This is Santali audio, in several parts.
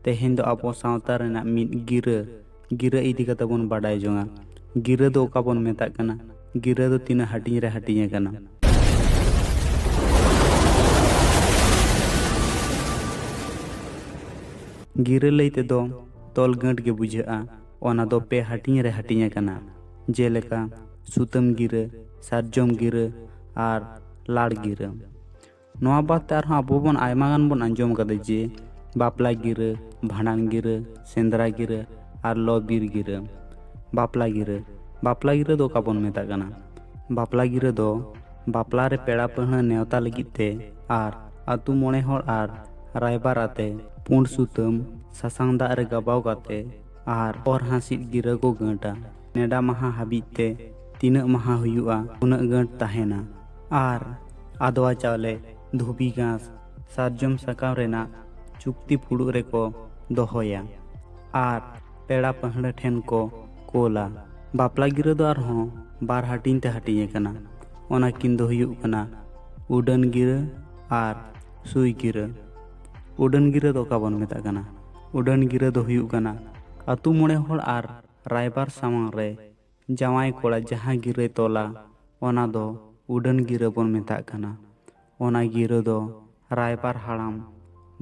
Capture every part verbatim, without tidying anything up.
ᱛᱮᱦᱮᱧ ᱫᱚ ᱟᱵᱚ ᱥᱟᱶᱛᱟ ᱨᱮᱱᱟᱜ ᱢᱤᱫ ᱜᱤᱨᱟᱹ, ᱜᱤᱨᱟᱹ ᱤᱫᱤ ᱠᱟᱛᱮ ᱵᱚᱱ ᱵᱟᱰᱟᱭ ᱡᱚᱝᱟ᱾ ᱜᱤᱨᱟᱹ ᱫᱚ ᱚᱠᱟ ᱵᱚᱱ ᱢᱮᱛᱟᱜ ᱠᱟᱱᱟ? ᱜᱤᱨᱟᱹ ᱫᱚ ᱛᱤᱱᱟᱹᱜ ᱦᱟᱹᱴᱤᱧ ᱨᱮ ᱦᱟᱹᱴᱤᱧ ᱟᱠᱟᱱᱟ? ᱜᱤᱨᱟᱹ ᱞᱟᱹᱭ ᱛᱮᱫᱚ ᱛᱚᱞ ᱜᱟᱹᱴ ᱜᱮ ᱵᱩᱡᱷᱟᱹᱜᱼᱟ᱾ ᱚᱱᱟ ᱫᱚ ᱯᱮ ᱦᱟᱹᱴᱤᱧ ᱨᱮ ᱦᱟᱹᱴᱤᱧ ᱟᱠᱟᱱᱟ, ᱡᱮᱞᱮᱠᱟ ᱥᱩᱛᱟᱹᱢ ᱜᱤᱨᱟᱹ, ᱥᱟᱨᱡᱚᱢ ᱜᱤᱨᱟᱹ ᱟᱨ ᱞᱟᱲ ᱜᱤᱨᱟᱹ᱾ ᱱᱚᱣᱟ ᱵᱟᱫ ᱛᱮ ᱟᱨᱦᱚᱸ ᱟᱵᱚ ᱵᱚᱱ ᱟᱭᱢᱟ ᱜᱟᱱ ᱵᱚᱱ ᱟᱸᱡᱚᱢ ᱠᱟᱫᱟ ᱡᱮ ᱵᱟᱯᱞᱟ ᱜᱤᱨᱟᱹ, ᱵᱷᱟᱸᱰᱟᱱ ᱜᱤᱨᱟᱹ, ᱥᱮᱸᱫᱽᱨᱟ ᱜᱤᱨᱟᱹ ᱟᱨ ᱞᱚ ᱵᱤᱨ ᱜᱤᱨᱟᱹ᱾ ᱵᱟᱯᱞᱟ ᱜᱤᱨᱟᱹ, ᱵᱟᱯᱞᱟ ᱜᱤᱨᱟᱹ ᱫᱚ ᱚᱠᱟ ᱵᱚᱱ ᱢᱮᱛᱟᱜ ᱠᱟᱱᱟ? ᱵᱟᱯᱞᱟ ᱜᱤᱨᱟᱹ ᱫᱚ ᱵᱟᱯᱞᱟ ᱨᱮ ᱯᱮᱲᱟ ᱯᱟᱹᱲᱦᱟᱹ ᱱᱮᱣᱛᱟ ᱞᱟᱹᱜᱤᱫ ᱛᱮ ᱟᱨ ᱟᱹᱛᱩ ᱢᱚᱬᱮ ᱦᱚᱲ ᱟᱨ ᱨᱟᱭᱵᱟᱨ ᱟᱛᱮ ᱯᱩᱸᱰ ᱥᱩᱛᱟᱹᱢ ᱥᱟᱥᱟᱝ ᱫᱟᱜ ᱨᱮ ᱜᱟᱵᱟᱣ ᱠᱟᱛᱮ ᱟᱨ ᱦᱚᱨ ᱦᱟᱸᱥᱤᱫ ᱜᱤᱨᱟᱹ ᱠᱚ ᱜᱟᱹᱴᱟ᱾ ᱱᱮᱰᱟ ᱢᱟᱦᱟ ᱦᱟᱹᱵᱤᱡ ᱛᱮ ᱛᱤᱱᱟᱹᱜ ᱢᱟᱦᱟ ᱦᱩᱭᱩᱜᱼᱟ, ᱩᱱᱟᱹᱜ ᱜᱟᱹᱴ ᱛᱟᱦᱮᱱᱟ᱾ ᱟᱨ ᱟᱫᱽᱣᱟ ᱪᱟᱣᱞᱮ, ᱫᱷᱩᱵᱤ ᱜᱷᱟᱸᱥ, ᱥᱟᱨᱡᱚᱢ ᱥᱟᱠᱟᱢ ᱨᱮᱱᱟᱜ ᱪᱩᱠᱛᱤ ᱯᱷᱩᱲᱩᱜ ᱨᱮᱠᱚ ᱫᱚᱦᱚᱭᱟ ᱟᱨ ᱯᱮᱲᱟ ᱯᱟᱹᱦᱲᱟᱹ ᱴᱷᱮᱱ ᱠᱚ ᱠᱳᱞᱟ᱾ ᱵᱟᱯᱞᱟ ᱜᱤᱨᱟᱹ ᱫᱚ ᱟᱨᱦᱚᱸ ᱵᱟᱨ ᱦᱟᱹᱴᱤᱧ ᱛᱮ ᱦᱟᱹᱴᱤᱧ ᱟᱠᱟᱱᱟ᱾ ᱚᱱᱟ ᱠᱤᱱ ᱫᱚ ᱦᱩᱭᱩᱜ ᱠᱟᱱᱟ ᱩᱰᱟᱹᱱ ᱜᱤᱨᱟᱹ ᱟᱨ ᱥᱩᱭ ᱜᱤᱨᱟᱹ᱾ ᱩᱰᱟᱹᱱ ᱜᱤᱨᱟᱹ ᱫᱚ ᱚᱠᱟ ᱵᱚᱱ ᱢᱮᱛᱟᱜ ᱠᱟᱱᱟ? ᱩᱰᱟᱹᱱ ᱜᱤᱨᱟᱹ ᱫᱚ ᱦᱩᱭᱩᱜ ᱠᱟᱱᱟ ᱟᱹᱛᱩ ᱢᱚᱬᱮ ᱦᱚᱲ ᱟᱨ ᱨᱟᱭᱵᱟᱨ ᱥᱟᱢᱟᱝ ᱨᱮ ᱡᱟᱶᱟᱭ ᱠᱚᱲᱟ ᱡᱟᱦᱟᱸ ᱜᱤᱨᱟᱹᱭ ᱛᱚᱞᱟ, ᱚᱱᱟ ᱫᱚ ᱩᱰᱟᱹᱱ ᱜᱤᱨᱟᱹ ᱵᱚᱱ ᱢᱮᱛᱟᱜ ᱠᱟᱱᱟ᱾ ᱚᱱᱟ ᱜᱤᱨᱟᱹ ᱫᱚ ᱨᱟᱭᱵᱟᱨ ᱦᱟᱲᱟᱢ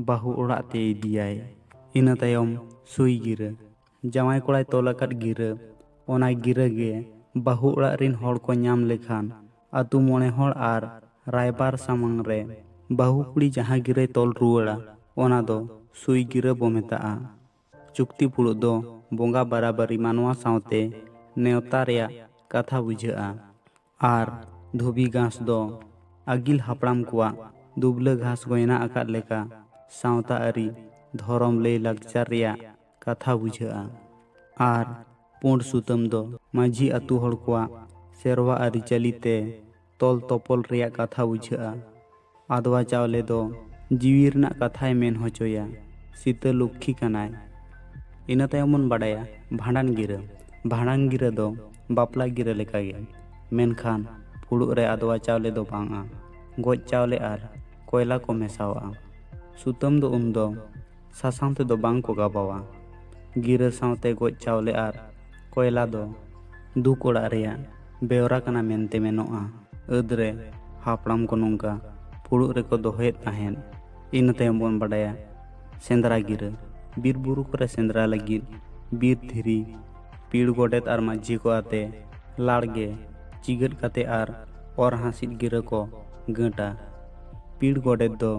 ᱵᱟᱹᱦᱩ ᱚᱲᱟᱜ ᱛᱮ ᱤᱫᱤᱭᱟᱭ᱾ ᱤᱱᱟᱹ ᱛᱟᱭᱚᱢ ᱥᱩᱭ ᱜᱤᱨᱟᱹ, ᱡᱟᱶᱟᱭ ᱠᱚᱲᱟᱭ ᱛᱚᱞ ᱟᱠᱟᱫ ᱜᱤᱨᱟᱹ᱾ ᱚᱱᱟ ᱜᱤᱨᱟᱹ ᱜᱮ ᱵᱟᱹᱦᱩ ᱚᱲᱟᱜ ᱨᱤᱱ ᱦᱚᱲ ᱠᱚ ᱧᱟᱢ ᱞᱮᱠᱷᱟᱱ ᱟᱹᱛᱩ ᱢᱚᱬᱮ ᱦᱚᱲ ᱟᱨ ᱨᱟᱭᱵᱟᱨ ᱥᱟᱢᱟᱝ ᱨᱮ ᱵᱟᱹᱦᱩ ᱠᱩᱲᱤ ᱡᱟᱦᱟᱸ ᱜᱤᱨᱟᱹᱭ ᱛᱚᱞ ᱨᱩᱣᱟᱹᱲᱟ, ᱚᱱᱟ ᱫᱚ ᱥᱩᱭ ᱜᱤᱨᱟᱹ ᱵᱚ ᱢᱮᱛᱟᱜᱼᱟ᱾ ᱪᱩᱠᱛᱤ ᱯᱷᱩᱲᱩᱜ ᱫᱚ ᱵᱚᱸᱜᱟ ᱵᱟᱨᱟᱵᱟᱨᱤ ᱢᱟᱱᱣᱟ ᱥᱟᱶᱛᱮ ᱱᱮᱣᱛᱟ ᱨᱮᱭᱟᱜ ᱠᱟᱛᱷᱟ ᱵᱩᱡᱷᱟᱹᱜᱼᱟ᱾ ᱟᱨ ᱫᱷᱩᱵᱤ ᱜᱷᱟᱸᱥ ᱫᱚ ᱟᱹᱜᱤᱞ ᱦᱟᱯᱲᱟᱢ ᱠᱚᱣᱟᱜ ᱫᱩᱵᱽᱞᱟᱹ ᱜᱷᱟᱸᱥ ᱜᱚᱭᱱᱟ ᱟᱠᱟᱫ ᱞᱮᱠᱟ ᱥᱟᱶᱛᱟ ᱟᱹᱨᱤ, ᱫᱷᱚᱨᱚᱢ ᱞᱟᱹᱭ ᱞᱟᱠᱪᱟᱨ ᱨᱮᱭᱟᱜ ᱠᱟᱛᱷᱟ ᱵᱩᱡᱷᱟᱹᱜᱼᱟ᱾ ᱟᱨ ᱯᱩᱸᱰ ᱥᱩᱛᱟᱹᱢ ᱫᱚ ᱢᱟᱹᱡᱷᱤ ᱟᱹᱛᱩ ᱦᱚᱲ ᱠᱚᱣᱟᱜ ᱥᱮᱨᱣᱟ ᱟᱹᱨᱤᱪᱟᱹᱞᱤ ᱛᱮ ᱛᱚᱞ ᱛᱚᱯᱚᱞ ᱨᱮᱭᱟᱜ ᱠᱟᱛᱷᱟ ᱵᱩᱡᱷᱟᱹᱜᱼᱟ᱾ ᱟᱫᱽᱣᱟ ᱪᱟᱣᱞᱮ ᱫᱚ ᱡᱤᱣᱤ ᱨᱮᱱᱟᱜ ᱠᱟᱛᱷᱟᱭ ᱢᱮᱱ ᱦᱚᱪᱚᱭᱟ, ᱥᱤᱛᱟᱹ ᱞᱚᱠᱠᱷᱤ ᱠᱟᱱᱟᱭ᱾ ᱤᱱᱟᱹ ᱛᱟᱭᱚᱢ ᱵᱚᱱ ᱵᱟᱰᱟᱭᱟ ᱵᱷᱟᱸᱰᱟᱱ ᱜᱤᱨᱟᱹ᱾ ᱵᱷᱟᱸᱰᱟᱱ ᱜᱤᱨᱟᱹ ᱫᱚ ᱵᱟᱯᱞᱟ ᱜᱤᱨᱟᱹ ᱞᱮᱠᱟᱜᱮ, ᱢᱮᱱᱠᱷᱟᱱ ᱯᱷᱩᱲᱩᱜ ᱨᱮ ᱟᱫᱽᱣᱟ ᱪᱟᱣᱞᱮ ᱫᱚ ᱵᱟᱝᱟ, ᱜᱚᱡ ᱪᱟᱣᱞᱮ ᱟᱨ ᱠᱚᱭᱞᱟ ᱠᱚ ᱢᱮᱥᱟᱣᱟᱜᱼᱟ᱾ ᱥᱩᱛᱟᱹᱢ ᱫᱚ ᱩᱱᱫᱚ ᱥᱟᱥᱟᱝ ᱛᱮᱫᱚ ᱵᱟᱝ ᱠᱚ ᱜᱟᱵᱟᱣᱟ᱾ ᱜᱤᱨᱟᱹ ᱥᱟᱶᱛᱮ ᱜᱚᱡ ᱪᱟᱣᱞᱮ ᱟᱨ ᱠᱚᱭᱞᱟ ᱫᱚ ᱫᱩᱠ ᱚᱲᱟᱜ ᱨᱮᱭᱟᱜ ᱵᱮᱣᱨᱟ ᱠᱟᱱᱟ ᱢᱮᱱᱛᱮ ᱢᱮᱱᱚᱜᱼᱟ᱾ ᱟᱹᱫ ᱨᱮ ᱦᱟᱯᱲᱟᱢ ᱠᱚ ᱱᱚᱝᱠᱟ ᱯᱷᱩᱲᱩᱜ ᱨᱮᱠᱚ ᱫᱚᱦᱚᱭᱮᱫ ᱛᱟᱦᱮᱸᱫ᱾ ᱤᱱᱟᱹ ᱛᱟᱭᱚᱢ ᱵᱚᱱ ᱵᱟᱰᱟᱭᱟ ᱥᱮᱸᱫᱽᱨᱟ ᱜᱤᱨᱟᱹ᱾ ᱵᱤᱨ ᱵᱩᱨᱩ ᱠᱚᱨᱮ ᱥᱮᱸᱫᱽᱨᱟ ᱞᱟᱹᱜᱤᱫ ᱵᱤᱨ ᱫᱷᱤᱨᱤ, ᱯᱤᱲ ᱜᱚᱰᱮᱛ ᱟᱨ ᱢᱟᱹᱡᱷᱤ ᱠᱚ ᱟᱛᱮ ᱞᱟᱲᱜᱮ ᱪᱤᱜᱟᱹᱫ ᱠᱟᱛᱮ ᱟᱨ ᱚᱨ ᱦᱟᱸᱥᱤᱫ ᱜᱤᱨᱟᱹ ᱠᱚ ᱜᱟᱹᱴᱟ᱾ ᱯᱤᱲ ᱜᱚᱰᱮᱛ ᱫᱚ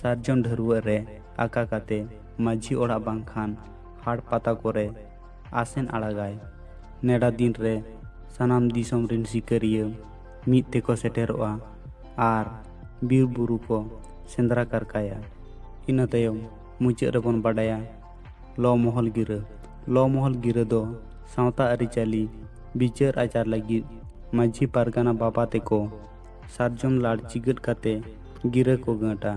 ᱥᱟᱨᱡᱚᱢ ᱰᱷᱟᱹᱨᱣᱟᱹᱜ ᱨᱮ ᱟᱠᱟ ᱠᱟᱛᱮ ᱢᱟᱹᱡᱷᱤ ᱚᱲᱟᱜ ᱵᱟᱝᱠᱷᱟᱱ ᱦᱟᱴ ᱯᱟᱛᱟ ᱠᱚᱨᱮ ᱟᱥᱮᱱ ᱟᱲᱟᱜᱟᱭ᱾ ᱱᱮᱰᱟ ᱫᱤᱱ ᱨᱮ ᱥᱟᱱᱟᱢ ᱫᱤᱥᱚᱢ ᱨᱤᱱ ᱥᱤᱠᱟᱹᱨᱤᱭᱟᱹ ᱢᱤᱫ ᱛᱮᱠᱚ ᱥᱮᱴᱮᱨᱚᱜᱼᱟ ᱟᱨ ᱵᱤᱨ ᱵᱩᱨᱩ ᱠᱚ ᱥᱮᱸᱫᱽᱨᱟ ᱠᱟᱨᱠᱟᱭᱟ᱾ ᱤᱱᱟᱹ ᱛᱟᱭᱚᱢ ᱢᱩᱪᱟᱹᱫ ᱨᱮᱵᱚᱱ ᱵᱟᱰᱟᱭᱟ ᱞᱚ ᱢᱚᱦᱚᱞ ᱜᱤᱨᱟᱹ᱾ ᱞᱚ ᱢᱚᱦᱚᱞ ᱜᱤᱨᱟᱹ ᱫᱚ ᱥᱟᱶᱛᱟ ᱟᱹᱨᱤᱪᱟᱹᱞᱤ ᱵᱤᱪᱟᱹᱨ ᱟᱪᱟᱨ ᱞᱟᱹᱜᱤᱫ ᱢᱟᱹᱡᱷᱤ ᱯᱟᱨᱜᱟᱱᱟ ᱵᱟᱵᱟ ᱛᱮᱠᱚ ᱥᱟᱨᱡᱚᱢ ᱞᱟᱲ ᱪᱤᱜᱟᱹᱫ ᱠᱟᱛᱮ ᱜᱤᱨᱟᱹ ᱠᱚ ᱜᱟᱹᱴᱟ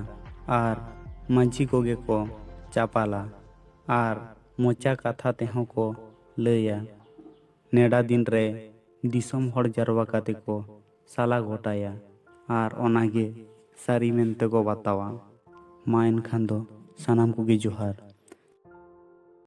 ᱟᱨ ᱢᱟᱹᱡᱷᱤ ᱠᱚᱜᱮ ᱠᱚ ᱪᱟᱯᱟᱞᱟ ᱟᱨ ᱢᱚᱪᱟ ᱠᱟᱛᱷᱟ ᱛᱮᱦᱚᱸ ᱠᱚ ᱞᱟᱹᱭᱟ᱾ ᱱᱮᱰᱟ ᱫᱤᱱ ᱨᱮ ᱫᱤᱥᱚᱢ ᱦᱚᱲ ᱡᱟᱨᱣᱟ ᱠᱟᱛᱮ ᱠᱚ ᱥᱟᱞᱟ ᱜᱚᱴᱟᱭᱟ ᱟᱨ ᱚᱱᱟᱜᱮ ᱥᱟᱹᱨᱤ ᱢᱮᱱᱛᱮ ᱠᱚ ᱵᱟᱛᱟᱣᱟ᱾ ᱢᱟ ᱮᱱᱠᱷᱟᱱ ᱫᱚ ᱥᱟᱱᱟᱢ ᱠᱚᱜᱮ ᱡᱚᱦᱟᱨ᱾